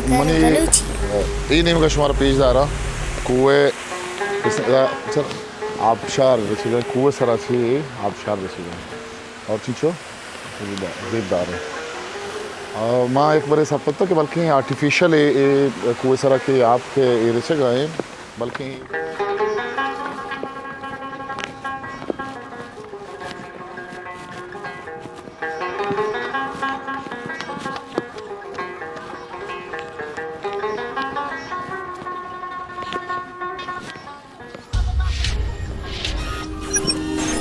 منی بلوچی۔ اے نیمگا شمارا پیش دارا کوہ، سر، آبشار رسیدہ، کوہ سرا چی آبشار رسیدہ۔ اور چیچو زیب دار ہے۔ آ، ما ایک بارے سب پتہ کہ بلکہ آرٹیفیشل اے، اے کوہ سرا کے آپ کے اے رچگا ہیں، بلکہ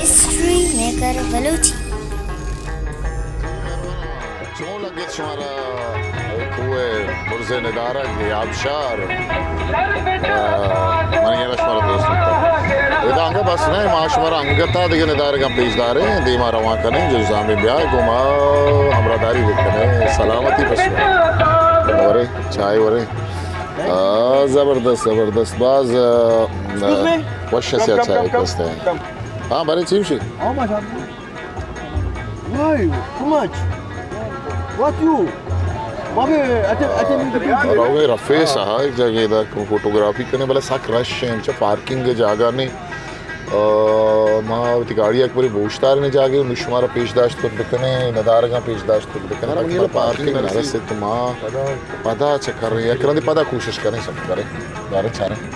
ہسٹری میکر بلوچی۔ چون لگت شمارا کوہ برز ندارگ، آبشار؟ آ، منی یلا شمارا دوست بوتا۔ ادا انگا بس نہ، ما شمارا انگتا دگہ ندارگاں پیش داریں، دیما روان کنیں، جو زامیں بیائے گو ما ہمراہداری بکنیں، سلامتی پسو۔ ورے، چائے ورے۔ آ، زبردست، زبردست۔ باز، آ، Excuse me? وش Come, سے come, اچھا come, ہے come, کستے ہیں۔ Come. ہاں، بارے چیو شی؟ How much are you? Why? Too much. What you? بابے، اچھا، اچھا، نہیں، نہیں، نہیں۔ روگے رفیس ہا، ایک جگہ دا فوٹوگرافی کنے، بلے سک رش ہیں، چا پارکنگ جاگہ نہیں۔ آ، ما وتی گاڑی یک بری بوشتار نے جاگے، نو شمارا پیش داشت کت بکنے، ندارگاں پیش داشت کت بکنے، ہر تاکہ منی ما پارکنگ پارکنگ نہ رسیت۔ نہ رسیت، ما پدا۔ پدا چکر رہے، یک رندی پدا کوشش کریں، سب کریں، داریں چاریں۔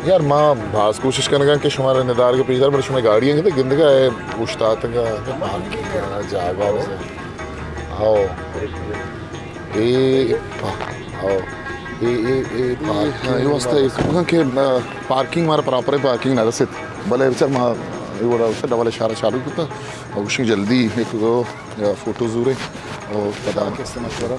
یار، ما باز کوشش کنگاں کہ شمارا ندارگ پیش دار، بلے شمے گاڑی ہیں گندگا ہے، اوشتاتگا، پارکنگ جاگہ ہے۔ ہاؤ۔ اے پا-، ہاؤ۔ اے، اے، اے پارکنگ۔ ہاں، اے واسطہ اے کہ، آ، پارکنگ مارا پراپر پارکنگ نہ رسیت۔ بلے بچار ما اے وڑا ڈبل اشارہ چالو کتا۔ اور گوشیں جلدی ایک یا فوٹو زورے اور پدا کس مشورہ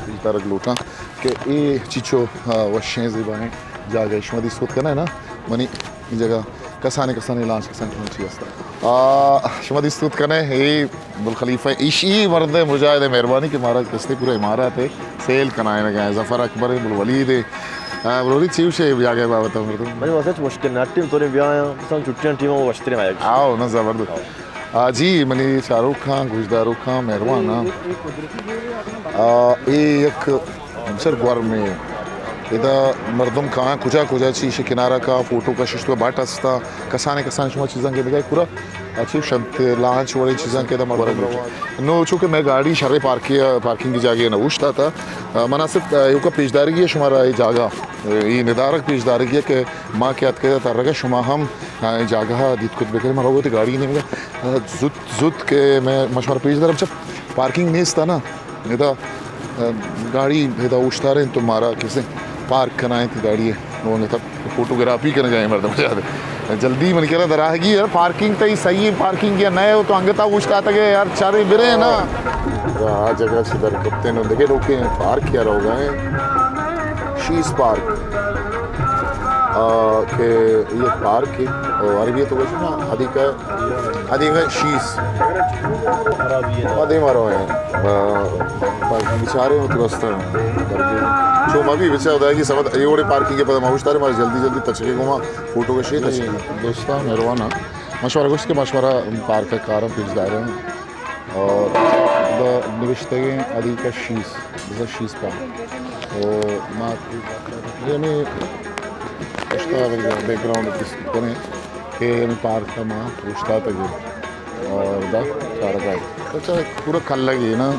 پیش دارگ لوٹاں کہ اے چیچو، آ، وشیں زیبائیں جاگہ شما دیست کت کنے نا، منی جگہ کسانے کسانے لانچ کسان کسان چی است۔ آ، شما دیست کت کنے، اے بل خلیفہ، ایشی مرد مجاہد مہربانی کہ مارا کستے پورا امارات ہے، سیل کنائے نگا ہے، ظفر اکبر ہے، بل ولید ہے۔ آ، بل ولید چی وشے جاگہ بابت مردم؟ منی واسطہ مشکل نہ، ٹیم تو نے بیایا، سن چھٹیاں ٹیم وشتریں آیا۔ آؤ نا، زبردست۔ آ، جی، منی چاروکاں، گوشداروکاں، مہرواناں۔ آ، اے یک بچار گورمے۔ ادا مردم کایاں کجا کجا چی، ایشی کنارا کا فوٹو کشش تو بٹ استا۔ کسانے کسانے شما چیزاں کہ دگہ پورا اچھی شنت لانچ وڑے چیزاں کہ ادا مردم روا۔ نو چونکہ میں گاڑی شرے پارکی-، پارکنگ جاگے نہ اوشتاتا۔ آ، مناسب، آ، ایوکا پیش دارگی ہے شمارا اے جاگہ۔ اے ندارگ پیش دارگی ہے کہ ما کہ اتکے ترگا شما ہم، آ، اے جاگہ دیت کت بکنے۔ من روگو تے گاڑی نیمگا، آ، زوت زوت کہ میں مشورہ پیش دارم، چہ پارکنگ نیست نا، ادا، آ، گاڑی ادا اوشتاریں تو مارا کسے پارک کنائیں تی گاڑی ہے، وہ نے تب فوٹوگرافی کرنے گئے مردم زیادہ۔ جلدی من کہہ رہا دراہگی ہے، پارکنگ تئی صحیح ہے، پارکنگ یا نئے ہو تو انگتا اوشتاتا گئے یار، چارے برے نا۔ آ جگہ سے در کپتے نو دیکھے لوگ پارک کیا رہو گئے، شیز پارک، آ، کہ یہ پارک ہے، اور عربی تو کہتے ہیں نا، حدیقہ ادیگہ شیز۔ ادی مارو ہیں۔ آ، بیچارے مت رستہ۔ چو ما بھی بچا ادائے کی سمت اے وڑے پارکنگ کے پتہ ما ہوشتارے مارا جلدی جلدی تچکے گما فوٹو کشے تچکے۔ دوستاں، مہرباناں۔ مشورہ گوشت کہ مشورہ پارک کارا پیش داریں۔ اور دا نوشتگیں ادیگہ شیز، بزا شیز پارک۔ اور ما یعنی اشتا بیک گراؤنڈ کس کریں۔ کہ ہمے پارک ءَ ما اوشتاتگ ایں اور دا چارگ ءَ ایں۔ تو چہ پورا کلگے نا۔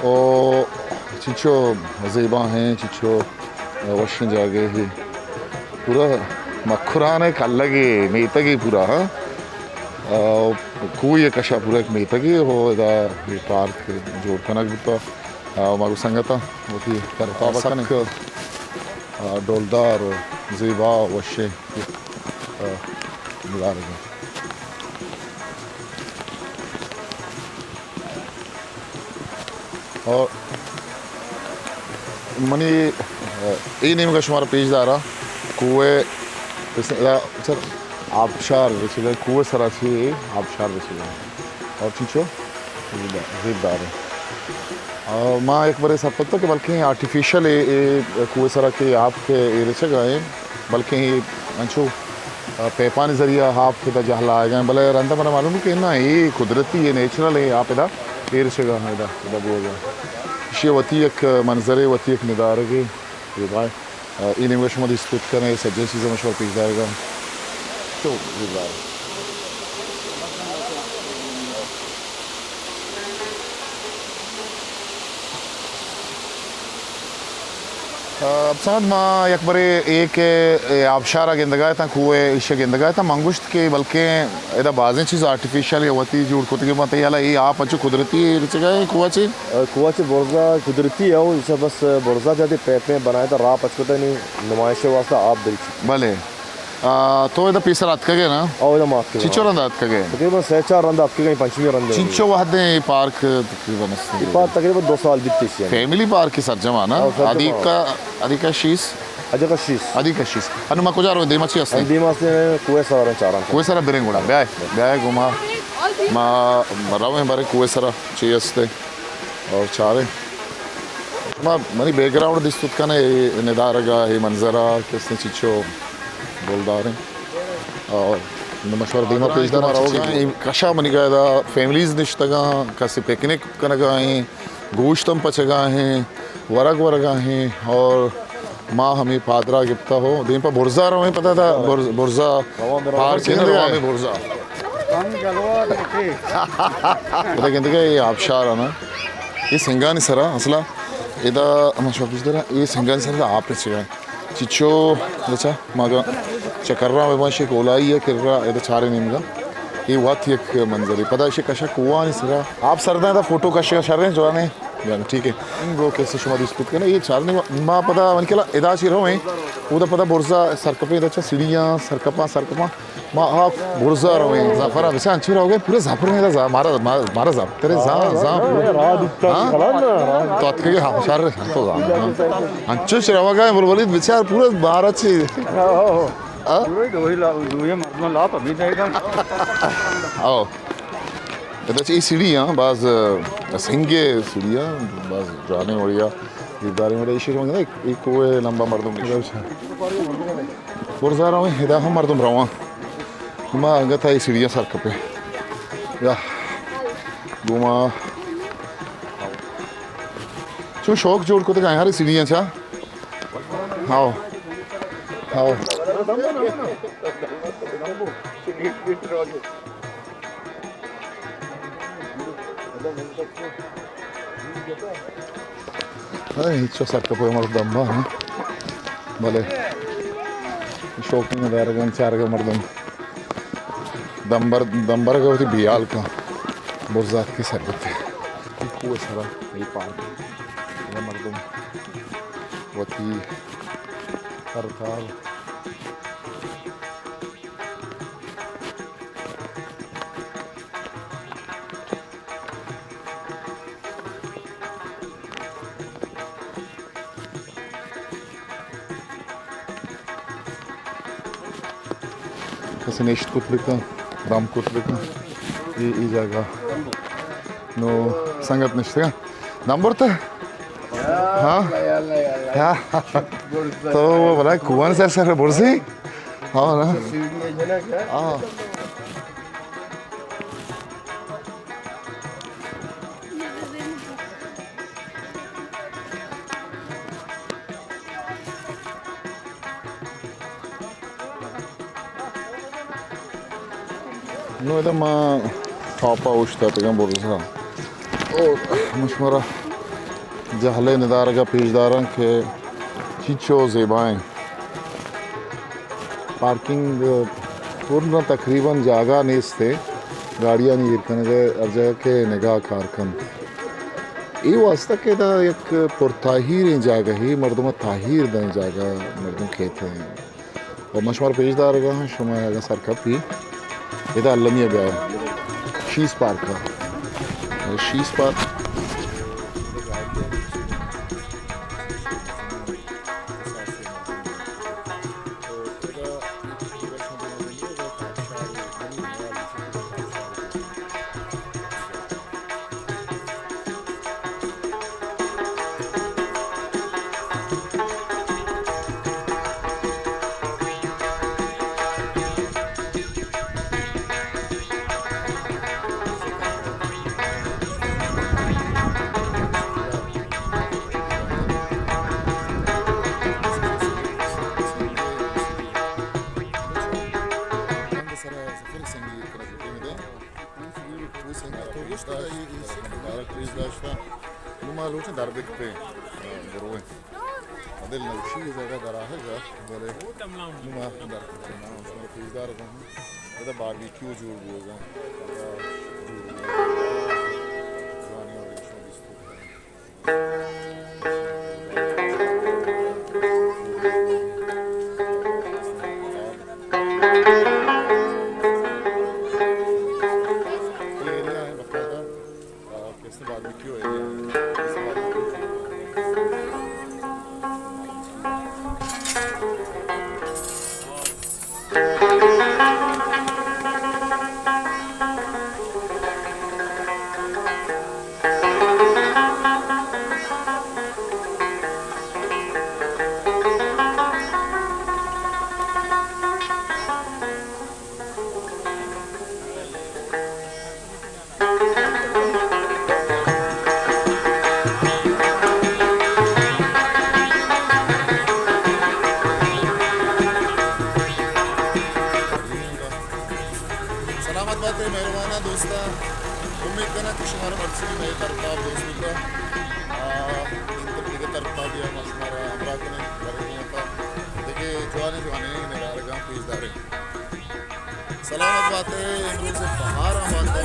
او چنچو زیبا ہیں، چنچو وشیں جاگہے۔ پورا مکران ءِ کلگے، میتگے پورا، ہاں۔ او کوہی ءِ کشا پورا یک میتگے، او ادا اے پارک جوڑ کنگ بوتا۔ او ما گوں سنگتاں وتی سک، آ، ڈولدار و زیبا و وشیں، آ، ندارگے۔ اور منی، آ، اے نیمگا شمارا پیش دارا کوہ، سر، آبشار رسیدہ، کوہ سرا چی آبشار رسیدہ۔ اور چیچو زیبدار ایں۔ آ، ما یک برے سرپد اتاں کہ بلکیں آرٹیفیشل اے، اے کوہ سرا کہ آپ کہ اے رچگا ایں، بلکیں اے انچو، آ، پیپانی ذریعہ آپ کہ دا جہلا آئیگا ایں، بلے رندا منا معلوم کہ نا، اے قدرتی، اے نیچرل اے، آپ ادا اے رچگا ایں، ادا، ادا بوگا۔ چی وتی یک منظرے، وتی یک ندارگے، زیبائے۔ آ، اے نیمگا شما دیست کت کنے، سجہیں چیزاں من شما پیش دارگا۔ چو زیبائے۔ آ، عبدالصمد، ما یک برے اے کہ اے آبشار ء گندگا اتاں، کوہ ء ایش ء گندگا اتاں، من گوشت کہ بلکیں ادا بازیں چیز آرٹیفیشل یا وتی جوڑ کتگی بنت، یلا اے آپ انچو قدرتی رچگا ایں کوہ چی؟ کوہ چہ برزا قدرتی ہے، او ایشا بس برزا جاتے پیپیں بنائے تا راہ پچ کتا نی نمائش واسطہ آپ بری چی۔ بلے۔ آ، تو ادا پیسر آتکگے نا؟ او ادا ما آتکگے۔ چچو رندا آتکگے؟ تقریباً سہ چار رندا آتکگے، پنچمی رندے۔ چنچو وہدے اے پارک تقریباً است؟ اے پارک تقریباً دو سال بیتے شی۔ فیملی پارک سرجما نا؟ او، سرجما۔ ادیکا، ادیکا شیس؟ ادیکا شیس۔ ادیکا شیس۔ انو ما کجا رویں؟ دیما چی ہستیں؟ دیما ہستیں کوہ سرا رویں چاراں۔ کوہ سرا بریں گڑا۔ بیائے، بیائے گوما۔ ما رویں برے کوہ سرا چی ہستے اور چاریں۔ ما منی بیک گراؤنڈ دیست کنے، اے ندارگا، اے منظرا، کسے چیچو بولداریں۔ اور مشورہ دیما پیش دارا۔ اے کشا منی گا ادا فیملیز نشتگاں، کسے پکنک کنگا ایں، گوشت ہم پچگا ایں، ورگ ورگا ایں، اور ما ہمے پادرا گپتا ہو، دیم پہ برزا رویں، پتہ تھا برز-، برزا پارک ہے نا، روان برزا۔ ادا گندگا اے آبشار ہے نا، اے سنگانی سرا، اصلا ادا ہم شوق دارا، اے سنگانی سرا آپ رچگا۔ چچو، اچھا، ما اگاں چہ کراں بہ بانشے کولائی ء کرا ادا چاریں نیمگا۔ اے وت یک منظرے۔ پدا ایشی کشا کوہانی سرا۔ آپ سرداں ادا فوٹو کشگا شریں جوانیں۔ جان، ٹھیک ہے۔ انگو کسے شما دیست کت کنے۔ اے چاریں نیمگا۔ ما پدا من کلا ادا چی رویں۔ اودا پدا برزا سرکپیں، ادا چا سیڑھیاں سرکپاں، سرکپاں۔ ما آپ برزا رویں، زعفران بچا انچو روگے، پورا زعفران ہے، زا-، مارا، مارا، مارا زعفران، ترے زا-، زا-، ہاں؟ تو اتکگے، ہاں، شر، تو زا-، ہاں۔ انچو چہ روگا ہے، بلبلیت بچار پورا بارا چی۔ ہاں؟ او۔ ادا چی سیڑھی ہاں، باز سنگے سیڑھی ہاں، باز جوانیں وڑیا، دیداریں وڑیا، ایشی من اے کوہ لمبا مردم۔ برزا رویں، ادا ہم مردم روان۔ ما انگت ء اے سیڑھیاں سر کپیں۔ یا گوما چون شوق جوڑ کتگ آیاں ہر سیڑھیاں چا۔ ہاؤ۔ ہاؤ۔ اے ہچو سر کپوئے مردم با، ہاں۔ بلے شوقین دارگان چارگا مردم دمبر، دمبرگا وتی بیال کن برزات کے سر بتے۔ کوہ سرا اے پارک مردم وتی سر تال کسے نشت کت بکن، دم کت بکن۔ اے، اے جاگہ۔ نو سنگت نشتگاں۔ دم برتہ؟ ہاں؟ ہاں۔ تو وہ بلا کوان سر سر برزی؟ ہاں نا؟ ہاں۔ نوں ادا ما ٹاپا اوشتاتگاں برزا۔ او، من شمارا جہلے ندارگا پیش داراں کہ چیچو زیبائیں۔ پارکنگ پورنا تقریباً جاگہ نیست ہے، گاڑیانی ایر کنگ ء ہر جاگہ کہ نگاہ کار کنت۔ اے واسطہ کہ ادا یک پر تاہیریں جاگہے، مردم ء تاہیر دیں جاگہ مردم کیت ہیں۔ و من شمارا پیش دارگا ہاں، شما اگاں سرکپی ادا المی ء بیائے۔ شیز پارک ء۔ She's park. سرا سفر سنگی کنگ بکنگ دیں۔ او سنگی تو گوشت اے، اے مبارک پیش داشتا۔ نو ما لوٹیں در بکپیں، برویں۔ دل نوشی جگہ در آہگا، بلے نو ما در کپیں۔ ما شما پیش دار دیں۔ ادا باربیکیو جوڑ بوگا۔ جوانی اور شما دوستو۔ سلامت بات ئے مہرباناں دوستاں، امید کناں کہ شمارا مرچی مئے ترتاب دوست بوتا۔ آ، دگہ ترتاب یا ما شمارا ہمراہ کنیں، برے دگہ جوانیں جوانیں نگارگاں پیش داریں۔ سلامت بات ئے، امروز بہار آباد۔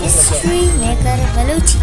History maker Balochi.